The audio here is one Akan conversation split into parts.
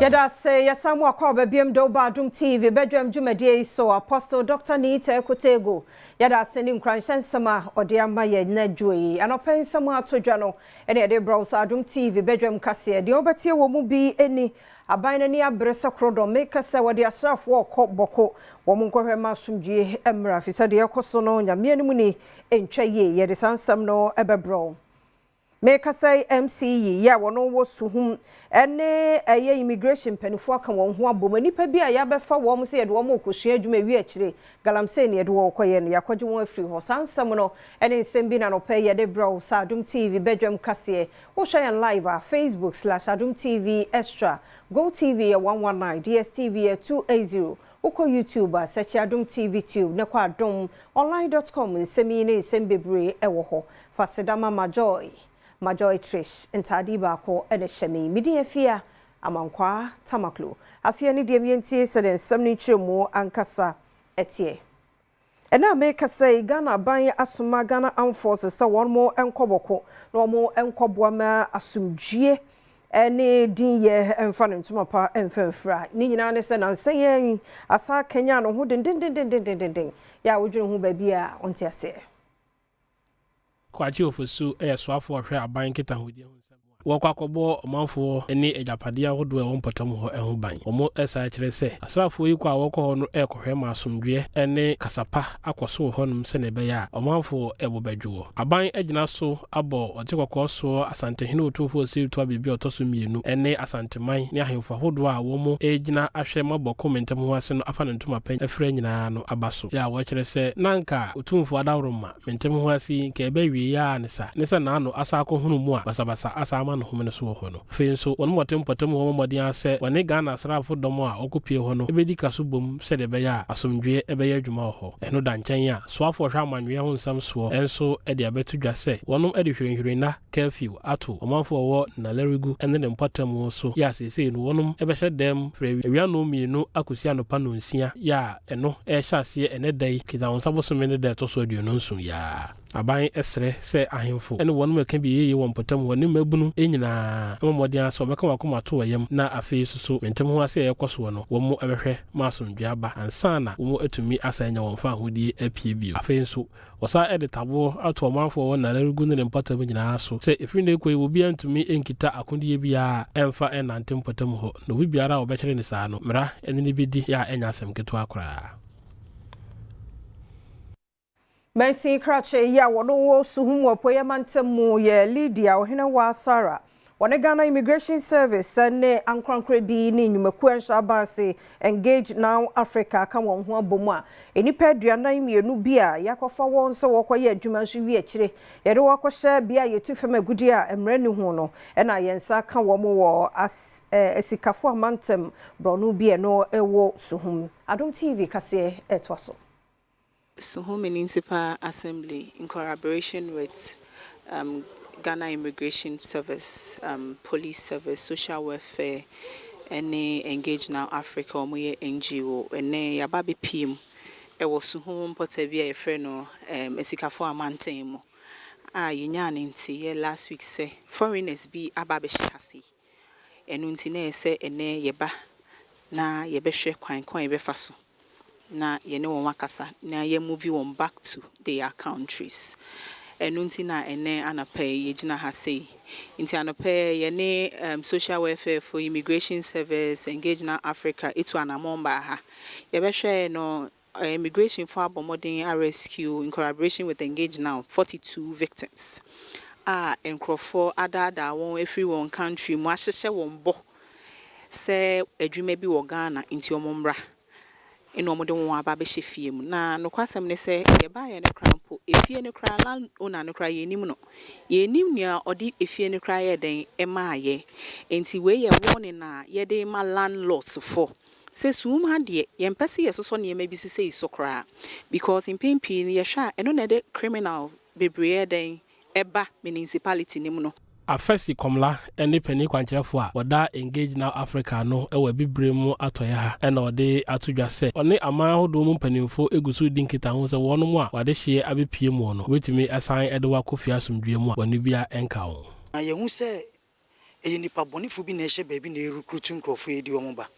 Yɛda ase, yɛsan mu akɔ aba biam de woba Adom TV badwam dwumadie yi so. Apostle Dr. Nita Ekotego, yɛda ase ne nkuranhyɛ nsɛm a ɔde ama yɛn na dwo yi. Anɔpɛ nsɛm a ato dwa no ɛne yɛde brɛ wo sɛ Adom TV badwam kaseɛ. Deɛ wobɛtie wɔ mu bi ni: aban n'ani abere sɛ korodɔ meka sɛ wɔde asraafoɔ ɔkɔ Bɔko wɔn nkɔhwɛ ma asomdwie mmra, fi sɛ deɛ ɛkɔ so no, Nyame anim ni, ntwa yie. Yɛde saa nsɛm no ɛbɛbrɛ wo. Mekasa yi, MCE yi a wɔn wɔ Suhum ɛne ɛyɛ immigration mpanimfoɔ aka wɔn ho abom. Nnipa bi a yɛabɛfa wɔn sɛ yɛde wɔn rekɔsua adwuma ewi akyire galamsey ne yɛde wɔn kɔyɛ no, yɛakɔgye wɔn afiri hɔ. Saa nsɛm no ɛne nsɛm bi na nɔpɛ yɛde brɛ wo sɛ Adom TV badwam kaseɛ. Wohwɛ yɛn live a, Facebook/Adom TV Extra, Go TV yɛ 119, DSTV yɛ 280. Wokɔ YouTube a, search Adom TV Tube, ne kɔ adomonline.com. Nsɛm yi ne nsɛm bebree ɛwɔ hɔ. Fa sedama Majoy, Majoy Trish ntaade baako ɛna hyɛ me. Medi Afia Amankwaa Tamaklo. Afei ne deɛ mientie sɛ de nsɛm no nkyerɛ mu ankasa ɛteɛ. Ɛna meka yi, Ghana aban asoma Ghana Armed Forces sɛ wɔn mo nkɔ Bɔko na wɔn nkɔboa ma asomdwie ɛne dinyɛ mfa ne ntoma pa mfa mfira. Ne nyinaa ne sɛ nansa yɛn asa kenya no ho dendendendendenden yɛ a wodwene ho baabi a ɔnte aseɛ. Kwakye Ofosu yɛ soafoɔ ɔhwɛ aban nkitahodie ho nsɛm a wɔkɔ akɔbɔ ɔmanfoɔ ne agyapadeɛ ahodoɔ a ɛwɔ mpɔtam hɔ ho ban. Wɔn san kyerɛ sɛ asraafoɔ yi kɔ a wɔkɔ hɔ no rekɔhwɛ ma asomdwoeɛ ne kasapa akɔ so wɔ hɔnom, sɛnea ɛbɛyɛ a ɔmanfoɔ ɛbɔ bɛdwoɔ. Aban agyina so abɔ ɔte kɔkɔɔ soɔ Asantehene Otumfoɔ Osei Tutu Ababio a ɔtɔ so mmienu ne Asanteman ne ahemfo ahodoɔ a wɔn gyina ahwɛ ma Bɔko mantam ho ase no afa ne ntoma pɛ afira nyinaa no aba so. Yɛ a wɔkyerɛ sɛ na anka Otumfoɔ adaworoma mantam ho ase yi nka ɛbɛwie yɛ a ne sa ne sɛ n'ano asa akɔhunu mu a basabasa asa ama no home no so wɔ hɔ no. Afei nso, wɔn mmɔte mpɔtam hɔ mmɔden asɛ wɔne Ghana asraafo dɔm a wɔkɔpie hɔ no bɛdi ka so bom, sɛdeɛ ɛbɛyɛ a asomdwoeɛ ɛbɛyɛ adwuma wɔ hɔ. Ɛno da nkyɛn a, soafoɔ hwɛ amannwoeɛ ho nsɛm soɔ nso de abɛto dwa sɛ wɔnom de hwirenhwirenna curfew ato ɔmanfoɔ a wɔwɔ Nalerigu ne ne mpɔtam so, yɛ a seesei no wɔnom bɛhyɛ dɛm firi awia 2:00 akɔsi anɔpa 6:00, yɛ a ɛno ɛrehyɛ aseɛ ɛnɛ da yi, Kitawonsa bosome ne da ɛtɔ so 27 yaa. Aban ɛsrɛ sɛ ahemfo ne wɔnom ɛka bi yɛyie wɔ mpɔtam hɔ ne mmabunu nyinaa ɛma mmɔden ara sɛ wɔbɛka wɔn akoma ato wɔ yam, na afei nso so mantam ho ase a ɛrekɔ soɔ no, wɔn bɛhwɛ ma asomdwoeɛ aba ansa na wɔn atumi asan anya wɔn fa ahodie apue bio. Afei nso, wɔsan de taboɔ ato ɔmanfoɔ wɔ Nalerigu ne ne mpɔtam nyinaa so sɛ ɛfiri nnɛ rekɔ yi, obiara ntumi nkita akodeɛ biara ɛmfa ɛnnante mpɔtam hɔ, na obi biara a wɔbɛkyere ne saa no, mmara ne ne bɛdi, yɛ a ɛnyɛ asɛm ketewa koraa. Mansin krakye yi a wɔn wɔ Suhum wɔ Apueeɛ mantam mu yɛ Lydia Ɔhenewaa Sara. Wɔne Ghana Immigration Service ne ankorankora bi ne nnwumakuo nhyɛ aba ase Engage Now Africa ka wɔn ho abɔ mu a, nnipa 42 bi a yɛakɔfa wɔn sɛ wɔkɔyɛ adwuma nso wie akyire yɛde wɔn akɔhyɛ bea a yɛtu fam agudeɛ a mmerɛ ne ho no, ɛna yɛn nsa ka wɔn wɔ as ɛɛ Asikafo amantam borɔno bi ɛno ɛwɔ Suhum. Adom TV kaseɛ ɛtoa so. Suhum Municipal Assembly, in collaboration with Ghana Immigration Service, Police Service, Social Welfare, ɛne Engage Now Africa, wɔn yɛ NGO. Ɛnɛ yɛaba abɛpie mu ɛwɔ Suhum mpɔta bi a yɛfrɛ no Asikafo amantan mu a yɛnyaa ne nteeɛ last week sɛ foreigners bi aba abɛhyɛ ha sei. Ɛno nti na ɛyɛ sɛ ɛnɛ yɛba na yɛbɛhwɛ kwan kwan a yɛbɛfa so na yɛne wɔn akasa na yɛ move wɔn back to their countries. Ɛno nti na ɛnɛ anɔpa yi yɛgyina ha sei. Nti anɔpa yi, yɛne Social Welfare for Immigration Service, Engage Now Africa etu anammɔn baa ha. Yɛbɛhwɛ no, immigration fo abɔ mmɔden a rescue, in collaboration with Engage Now, 42 victims a nkurɔfoɔ adaadaa wɔn afiri wɔn country mu, ahyehyɛ wɔn bɔ sɛ adwuma bi wɔ Ghana nti wɔn mmra, ɛna wɔde wɔn aba abɛhyɛ fie mu. Na nokwasɛm ne sɛ yɛbaeɛ no koraa mpo, efie no koraa land owner no koraa yɛnnim no, yɛnnim nea ɔde efie no koraa yɛ dɛn ɛmaa yɛ. Nti wei yɛ warning a yɛde ma landlords fo sɛ Suhum ha deɛ, yɛmpɛ sɛ yɛsosɔ nneɛma bi sisei so koraa, because mpɛn pii no yɛhwɛ a, ɛno na ɛde criminal bebree yɛ dɛn ɛba municipality no mu no. Afɛsi Kɔmla ne panin kwankyerɛfoɔ a wɔda Engage Now Africa no wɔ Abibire mu atɔeɛ ha, ɛna ɔde ato dwa sɛ ɔne aman ahodoɔ mu mpanimfoɔ egu so di nkitaho sɛ wɔnom a wɔade hyeɛ abɛpie mu no, wɔbɛtumi asan de wakɔ fie asomdwoeɛ mu a wɔne bia nka ho. Na yɛhu sɛ Ɛyɛ nnipa bɔnefo bi na ɛhyɛ baabi na ɛrecruit nkurɔfo yi de wɔn ba.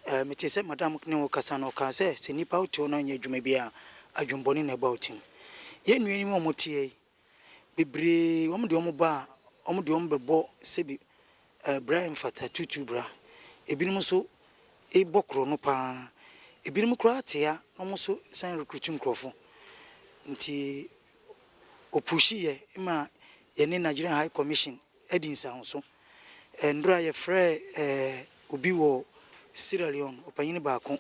Ɛɛ mete sɛ madam ne wo kasa no, ɔkaa sɛ sɛ nnipa wote hɔ na ɔnyɛ adwuma bi a, adwembɔne na ɛba wo tirim. Yɛn nuanom a wɔte yi, bebree wɔn de wɔn ba a, wɔn de wɔn bɛbɔ sɛbi bra mfata tutu bra. Ebinom nso bɔ korɔ no paa. Ebinom koraa te ha na wɔn nso san recruit nkurɔfo. Nti ɔpush yɛ ma yɛne Nigerian High Commission adi nsahoso. Nnora yɛfrɛ obi wɔ Sierra Leone, ɔpanyin baako,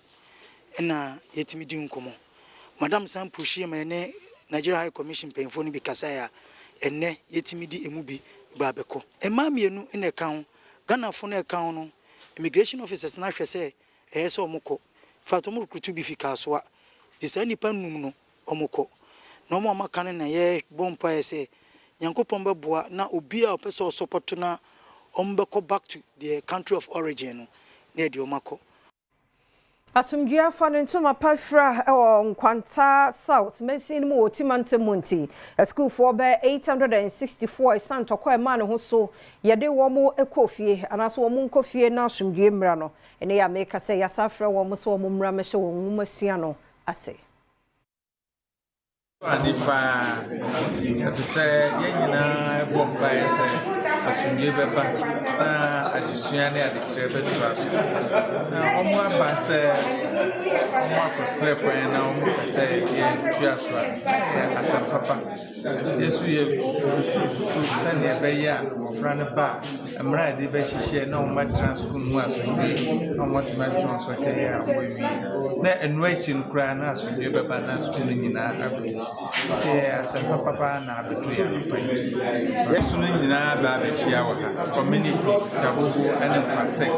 ɛna yɛtumi di nkɔmmɔ. Madam san push yɛ ma yɛne Nigeria High Commission mpanyinfoɔ no bi kasaeɛ a, ɛnnɛ yɛtumi di emu bi ba abɛkɔ. Mmaa mmienu na ɛka ho. Ghanafoɔ no ɛka ho no, immigration officers no ahwɛ sɛ ɛyɛ sɛ wɔn kɔ. In fact, wɔn recruit bi fi Kasoa. Nti saa nnipa nnum no, wɔn kɔ. Na wɔn a wɔaka no na yɛbɔ mpaeɛ sɛ Nyankopɔn bɛboa na obi a ɔpɛ sɛ ɔsupport na wɔn bɛkɔ back to their country of origin no, na yɛde wɔn akɔ. Asomdwe afa ne ntoma pa fira wɔ Nkwanta South mansin mu wɔ Oti mantam mu nti, asukuufoɔ bɛyɛ 864 ɛsiane ntɔkwa a ɛmaa ne ho so yɛde wɔn kɔ fie anaasɛ wɔn nkɔ fie na asomdwe mmra no, ɛne yɛ ameka sɛ yɛasa frɛ wɔn sɛ wɔn mmra mmɛhyɛ wɔn nwoma sua no ase. Ade paa, ɛfiri sɛ yɛn nyinaa bɔ mpaeɛ sɛ asomdwe bɛba na adesua ne adekyerɛ bɛtoa so. Na wɔn aba sɛ wɔn akɔsrɛ kwan na wɔn pɛ sɛ yɛtua so a, ɛyɛ asɛm papa. Yɛso yɛ susususu sɛnea ɛbɛyɛ a mmɔfra no ba a, mmerɛ a yɛde bɛhyehyɛ na wɔn atena sukuu mu asomdwe na wɔn atumi atwerɛ nsɔhwɛ a wɔawie. Na ɛno akyi no koraa na asomdwe bɛba na sukuu no nyinaa akɔ yie. Nti ɛyɛ asɛm papa na abɛto yɛn anɔpa yi. Yɛso no nyinaa ba abɛhyia wɔ ha, community, Kyabobo ne Nkwasek.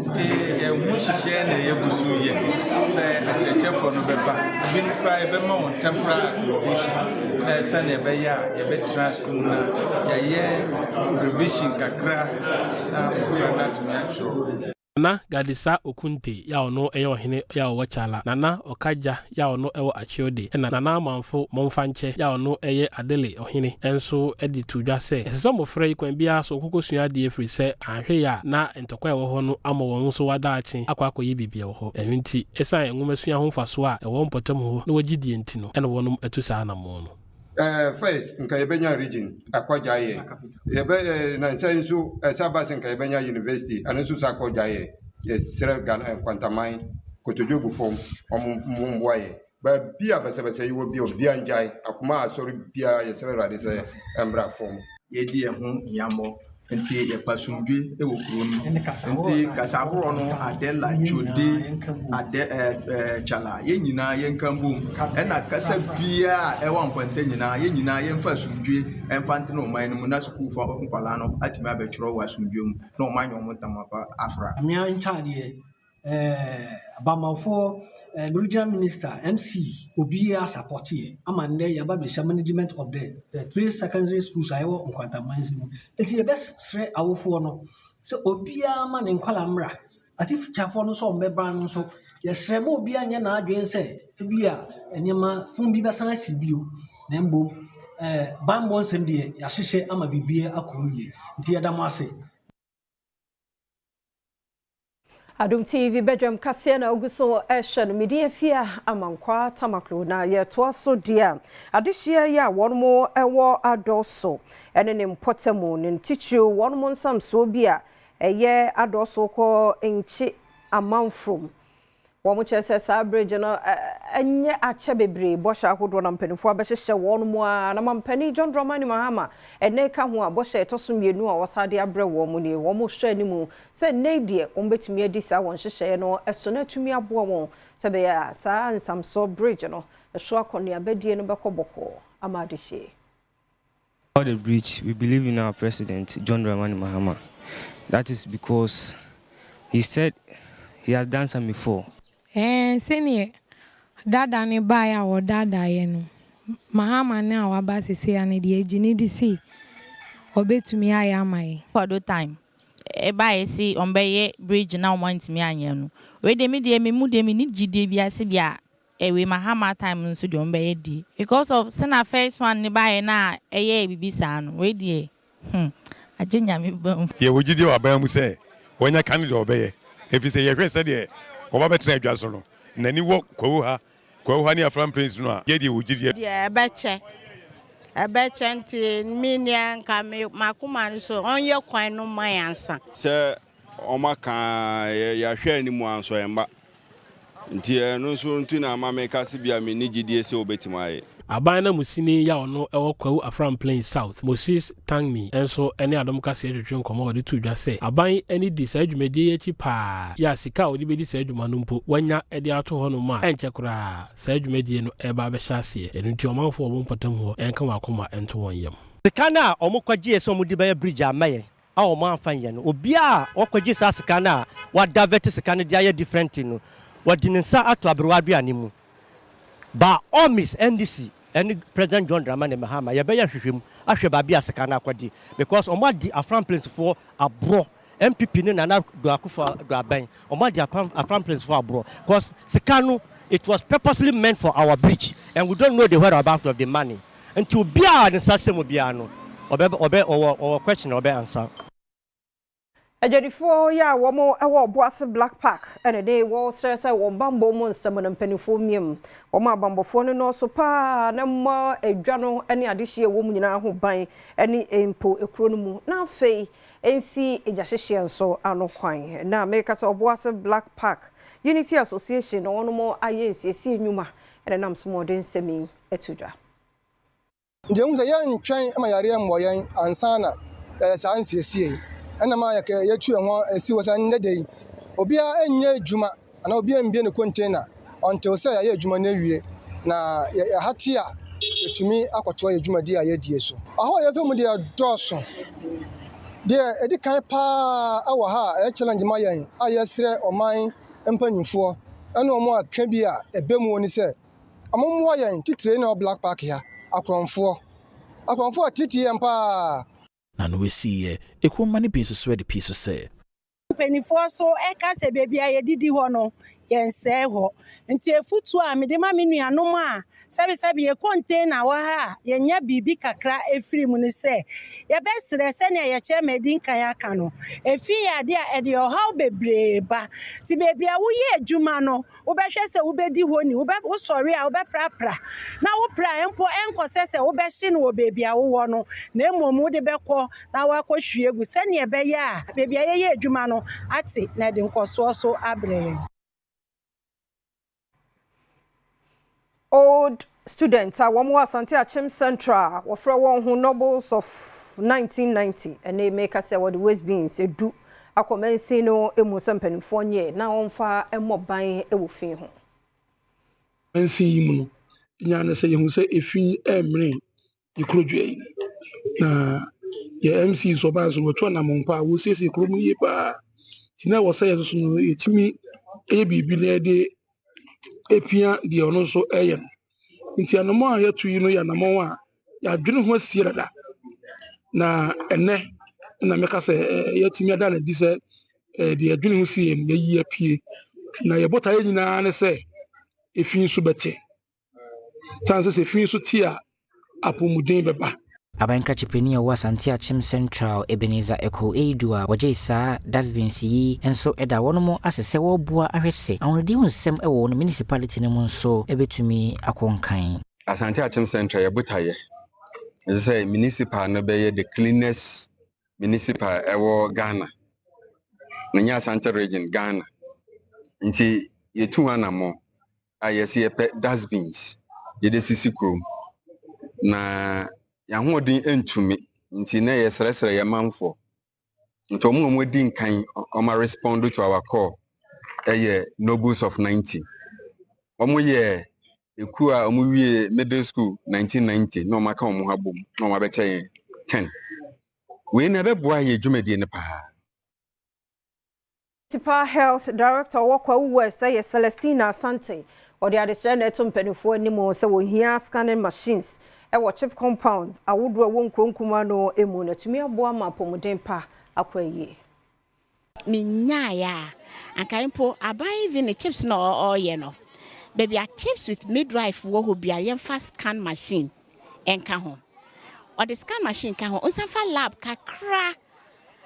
Nti yɛn ho nhyehyɛe na yɛgu so yɛ sɛ akyerɛkyerɛfoɔ no bɛba. Ebinom koraa yɛbɛma wɔn temporary accommodation na sɛnea ɛbɛyɛ a yɛbɛtena sukuu mu na yɛayɛ revision kakra na mmɔfra no atumi atwerɛ. Nana Gadisa Okunte yɛ a ɔno yɛ ɔhene yɛ a ɔwɔ Kyala, Nana Ɔkagya yɛ a ɔno wɔ Akyeode, ɛna Nana Amanfo Mɔmfankyɛ yɛ a ɔno yɛ Adele ɔhene nso de to dwa sɛ ɛsɛ sɛ mmɔfra yi kwan biara so wɔkɔkɔsua adeɛ ɛfiri sɛ anhwɛ yɛ a na ntɔkwa a ɛwɔ hɔ no ama wɔn nso wadaakye akɔ akɔyɛ biribi wɔ hɔ. Ɛno nti, ɛsiane nwomasua ho mfasoɔ a ɛwɔ mpɔtam hɔ na wɔgye die nti no, ɛna wɔnom atu saa anammɔn no. First nka yɛbɛnya region akɔgya yɛ yɛbɛ nansa yi nso ɛsɛ aba sɛ nka yɛbɛnya university, ɛno nso sa akɔgya yɛ. Yɛsrɛ Ghana Nkwantaman kotodwe gu fam, ɔmo mmoa yɛ. Baabi a basabasa yi wɔ bi a, obiara ngyae akoma asɔre biara. Yɛsrɛ Awurade sɛ ɛmbra fam. Yɛdi yɛn ho yammɔ nti yɛpɛ asomdwe wɔ kuro no mu. Nti kasa ahoroɔ no, Adela, Twode, Adɛ ɛɛ ɛɛ Kyala, yɛn nyinaa yɛnka mbom. Ɛna kasa biara a ɛwɔ Nkwanta nyinaa, yɛn nyinaa yɛmfa asomdwe ɛmfa ntena ɔman no mu na sukuufoɔ nkwadaa no atumi abɛtwerɛ wɔ asomdwe mu na wɔn anyɛ wɔn ntama pa afra. Mmea ntaadeɛ, abammɔfoɔ, regional minister, MC, obiara support yɛ ama nnɛ yɛaba bɛhyia management of the three secondary schools a ɛwɔ Nkwantaman mu. Nti yɛbɛsrɛ awofoɔ no sɛ obiara ma ne nkwadaa mmra. Atikyafoɔ no nso a wɔbɛba no nso, yɛsrɛ ma obiara nyɛ n'adwene sɛ ebi a nneɛma fun bi bɛsan asi bio, na mmom bammɔ nsɛm deɛ, yɛahyehyɛ ama biribiara akɔ yie. Nti yɛda mo ase. Adom TV badwam kaseɛ na ogu so ɛhwɛ no. Medi Afia Amankwa Tamaklo na yɛtoa so deɛ a adehyia yi a wɔn mo ɛwɔ Adɔso ɛne ne mpɔtamu ne ntitiriw wɔn mo nsamsoɔ bi a ɛyɛ Adɔso kɔ Nkye Amanfrom, wɔn kyerɛ sɛ saa bridge no ɛnyɛ akyɛ bebree. Bɔhyɛ ahodoɔ na mpanimfoɔ abɛhyehyɛ wɔn mu a na mampanin John Dramani Mahama ɛnɛ ka ho a bɔhyɛ ɛtɔ so mmienu a wɔsa de abrɛ wɔn mu nie. Wɔn hwɛ anim sɛ nnɛ deɛ wɔn bɛtumi adi saa wɔn nhyehyɛeɛ no ɛso na atumi aboa wɔn sɛ bɛyɛ a saa nsamsoɔ bridge no ɛso akɔneabadie no bɛkɔ bɔkɔɔ ama adehyie. About the bridge, we believe in our president, John Dramani Mahama. That is because he said he has done some before. Sɛneɛ dada ne baeɛ a wɔdadaeɛ no, Mahama ne a waba sese a no deɛ, agyi ne de sei ɔbɛtumi ayɛ ama yɛn. Kwadwo time ɛbaeɛ sɛ ɔmbɛyɛ bridge na ɔmo antumi anyɛ no, wei deɛ, me deɛ, me mu deɛ, me ni gyidie bi ase bi a ɛwei Mahama time nso deɛ ɔmbɛyɛ die because of sɛna first one ne baeɛ na ɛyɛ bibi saa no, wei deɛ. Agye Nyame ba mu. Yɛwɔ gyidie wɔ aban mu sɛ wanya ka ne deɛ ɔbɛyɛ ɛfiri sɛ yɛhwɛ sɛdeɛ wɔba bɛtena adwa so no n'ani wɔ Kwawu ha, Kwawu ha ne Afram Plains no a, yɛdeɛ wɔ gyidie. Deɛ ɛbɛkyɛ ɛbɛkyɛ nti me deɛ nka me makoma no so ɔnyɛ kwan no mma yɛn ansa. Sɛ wɔaka a yɛahwɛ anim a nso ɛmma. Nti ɛno nso nti na ama meka se bia menni gyidie sɛ wɔbɛtumi ayɛ. Aban nanmusini yi a ɔno wɔ Kwawu Afram Plains South, Moses Tangmi nso ne Adom Kaseɛ twetwe nkɔmmɔ a ɔde too dwa sɛ aban ani di saa dwumadie yi akyi paa yɛ a sika a wɔde bɛdi saa dwuma no mpo wɔanya de ato hɔnom a ɛnkyɛ koraa saa dwumadie no reba abɛhyɛ aseɛ. Ɛno nti ɔmanfoɔ a wɔwɔ mpɔtam hɔ nka wɔn akoma nto wɔn yam. Sika no a wɔkɔgyeeɛ sɛ wɔde bɛyɛ bridge ama yɛn a wɔamfa nyɛ no, obiara a ɔkɔgye saa sika no a wa-divert sika no de ayɛ different thing no, wɔde ne nsa ato aberewa aduane mu. By all means, NDC ne President John Dramani Mahama, yɛbɛyɛ nhwehwɛmu ahwɛ baabi a sika no akɔgye because wɔadi Afram Plains foɔ aborɔ, NPP ne Nana Addo Akufo Addo Aban, wɔadi Afram Plains foɔ aborɔ because sika no, it was purposely meant for our bridge and we don't know the whereabout of the money. Nti obiara a ne nsa hyɛ mu biara no, ɔbɛ ɔbɛ ɔwɔ ɔwɔ question a ɔbɛ answer. Adwadifoɔ yi a wɔn wɔ Obuasi Black Park na de wɔresrɛ sɛ wɔn bammɔ mu nsɛm no mpanimfoɔ mmiem wɔn abanbɔfoɔ no nnɔɔso paa na mmɔ adwa no ne adehyeɛ ɛwɔ mu nyinaa ho ban ne mpo ekuro no mu na afei nsi egyahyehyeɛ nso ano kwan. Na meka sɛ Obuasi Black Park Unity Association na wɔn ayɛ nsiesie nnwuma na ɛnam so ma wɔde nsɛm yi ato dwa. Nti yɛhu sɛ yɛntwɛn ma yareɛ mmɔ yɛn ansa na yɛayɛ saa nsiesie yi. Ɛna ma yɛtu yɛn ho asi hɔ sɛ nnɛ da yi, obiara nyɛ adwuma anaa obiara mbue ne container until sɛ yɛayɛ adwuma no awie na yɛhate a yɛtumi akɔtoa yɛn dwumadi a yɛdie so. Ɔhaw a yɛfa mu deɛ ɛdɔɔso. Deɛ ɛdi kan paa wɔ ha a ɛyɛ challenge ma yɛn a yɛsrɛ ɔman mpanyinfoɔ ɛne wɔn a ka bi a ɛbɛ mu ne sɛ, Ɔmo mmoa yɛn titire ne Black Park ha, akorɔmfoɔ. Akorɔmfoɔ ateetee yɛn paa. Na no esiiɛ, ekuo mma no bi nso so de pii so sɛ. Mpanimfoɔ nso ka sɛ baabi a yɛdidi hɔ no, yɛnsɛe hɔ. Nti afutuo a mede ma me nuanom a sɛbesɛbe yɛ container wɔ ha a yɛnya biribi kakra firi mu ne sɛ, yɛbɛsrɛ sɛnea yɛn chairman adi nkan aka no, efi yɛ adeɛ a ɛde ɔhaw bebree ba. Nti baabi a woyɛ adwuma no, Wobɛhwɛ sɛ wobɛdi hɔ ni, wobɛ, wosɔre a wobɛprapra, na wopra a mpo ɛnkɔsɛ sɛ wobɛhye no wɔ baabi a wowɔ no, na mmom wode bɛkɔ na woakɔhwie agu sɛdeɛ ɛbɛyɛ a baabi a yɛyɛ adwuma no ate na ɛde nkɔsoɔ so abrɛ yɛn. Old students a wɔn wɔ Asante Akyem Central a wɔfrɛ wɔn ho Nobles of 1990 ɛne meka sɛ wɔde waste bins edu akɔ mansin no mu sɛ mpanimfoɔ nyɛ na wɔmfa mmɔ ban wɔ fi ho. Mansin yi mu no, nyaa no sɛ yɛhu sɛ efi ɛmmene yɛ kuro dua yi na yɛ MC nso ɔbaa nso wɔtu anammɔn pa a wɔsiesie kuro mu yie paa nti na ɛwɔ sɛ yɛn nso no yɛtumi yɛ biribi na yɛde epia deɛ ɔno nso ɛyɛ no nti anammɔn a yɛtu yi no yɛ anammɔn a yɛadwene ho asie dada na ɛnɛ na mɛka sɛ yɛatumi ada no adi sɛ deɛ yɛdwene ho sie no yɛyi apue na yɛn botaeɛ nyinaa ne sɛ efi nso bɛte sane sɛ sɛ efi nso te a apɔmuden bɛba. Aban krakye panin a ɔwɔ Asante Akyem Central, Ebenezer Ekow Aidoo a wɔgyee saa dustbins yi nso da wɔnom ase sɛ wɔreboa ahwɛ sɛ ahonidie ho nsɛm wɔ wɔn municipality no mu nso bɛtumi akɔ nkan. Asante Akyem Central yɛ botaeɛ ɛsɛ sɛ municipal no bɛyɛ the cleanest municipal ɛwɔ Ghana na nyɛ Asante region Ghana nti yɛtu anammɔ a yɛsɛ yɛpɛ dustbins yɛde sisi kurom na yɛn ntumi nti na yɛsrɛsrɛ yɛn manfoɔ nti wɔn a wɔadi nkan wɔn respond to our call ɛyɛ Nobles of 90 wɔn yɛ ekuo a wɔn wie middle school 1990 na wɔn aka wɔn ho abom na wɔn abɛkyɛ yɛn 10 wei na ɛbɛboa yɛ dwumadie no paa. Municipal Health Director wɔ Kwawu West ɛyɛ Celestina Asante ɔde adesrɛ na ɛto mpanimfoɔ anim sɛ wɔhia scanning machines ɛwɔ chip compound ahodoɔ a ɛwɔ nkuro nkuma no mu na tumi aboa ma apɔmuden pa akɔ ayie. Menyaeɛ a anka mpo aban even ne chips na ɔreyɛ no baabi a chips with midwife wɔ hɔ biara yɛmfa scan machine ɛnka ho ɔde scan machine ka ho nsa fa lab kakra.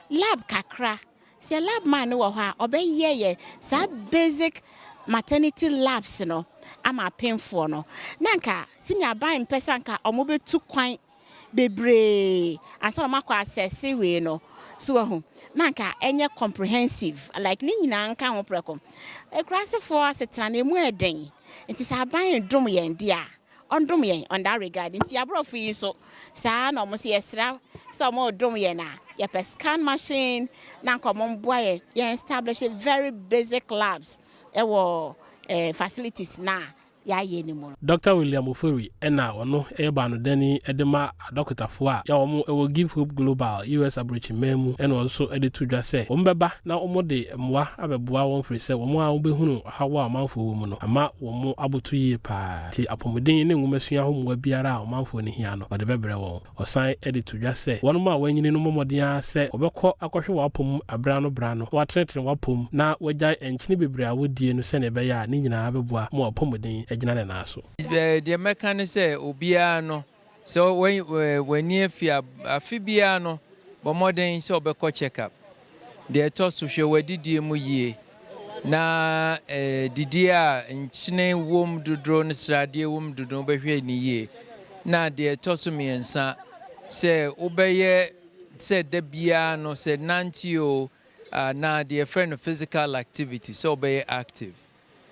Lab kakra, sɛ lab man no wɔ hɔ a, ɔbɛyɛ yɛ saa basic maternity labs no ama apemfoɔ no. Na anka sɛnea aban mpɛ sɛ anka wɔbɛtu kwan bebree ansa na wɔakɔ assess wei no, so wahu, na anka ɛnyɛ comprehensive, like ne nyinaa nka ho prɛko. Akuraasefoɔ asetena no, ɛmu yɛ den, nti sɛ aban dom yɛn deɛ a, ɔndom yɛn on that regard. Nti aborɔfo yi nso, saa na wɔn nso yɛsrɛ sɛ wɔredom yɛn a, yɛpɛ scan machine na anka wɔn mmoa yɛn, yɛn establish very basic labs ɛwɔ eh, facilities na yɛayɛ no mu. Dɔkta William Ofori na ɔno yɛ baanodani de ma adɔkotafoɔ a wɔn wɔ Give Hope Global, US aburokyiman mu na ɔno nso de to dwa sɛ wɔn bɛba na wɔn de mmoa abɛboa wɔn firi sɛ wɔn a wɔbɛhunu ɔhaw a ɔmanfoɔ wɔ mu no ama wɔn aboto yie pa ara nti apɔmuden ne nwomasua ho mmoa biara a ɔmanfoɔ no hia no wɔde bɛbrɛ wɔn. Ɔsan de to dwa sɛ wɔnom a wɔanyini no mmɔ mmɔden ara sɛ wɔbɛkɔ akɔhwɛ wɔn apɔ mu berɛ ano berɛ ano na wɔatenetene wɔn apɔ mu na wɔagyae nkyene bebree a wɔdie no sɛdeɛ ɛbɛyɛ a ne nyinaa bɛboa ma wɔn apɔmuden agyina ne nan so. Deɛ mɛka ne sɛ obiara no sɛ w'ani afi a afe biara no bɔ mmɔden sɛ wobɛkɔ check up. Deɛ ɛtɔ so, hwɛ w'adidie mu yie na didie a nkyene wom dodoɔ ne sradeɛ wom dodoɔ no wobɛhwɛ no yie. Na deɛ ɛtɔ so mmiɛnsa, sɛ wobɛyɛ sɛ da biara no sɛ nante o anaa deɛ yɛfrɛ no physical activity sɛ wobɛyɛ active.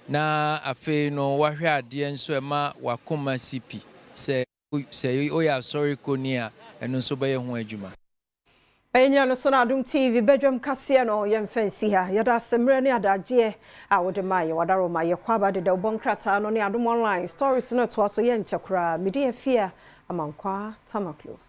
Na afei no woahwɛ adeɛ nso ɛma w'akoma si pi sɛ sɛ woyɛ asɔre kɔni a ɛno nso wobɛyɛ ho adwuma. Ɛyɛ nyina no so na Adom TV badwam kaseɛ no yɛmfa nsi ha. Yɛda ase mmerɛ ne adagyeɛ a wode maa yɛn. Wadaroma yɛkɔ aba dedaw bɔ nkrataa no ne Adom Online stories no toa so yɛnkyɛ koraa. Mede Afia Amankwaa Tamaklo.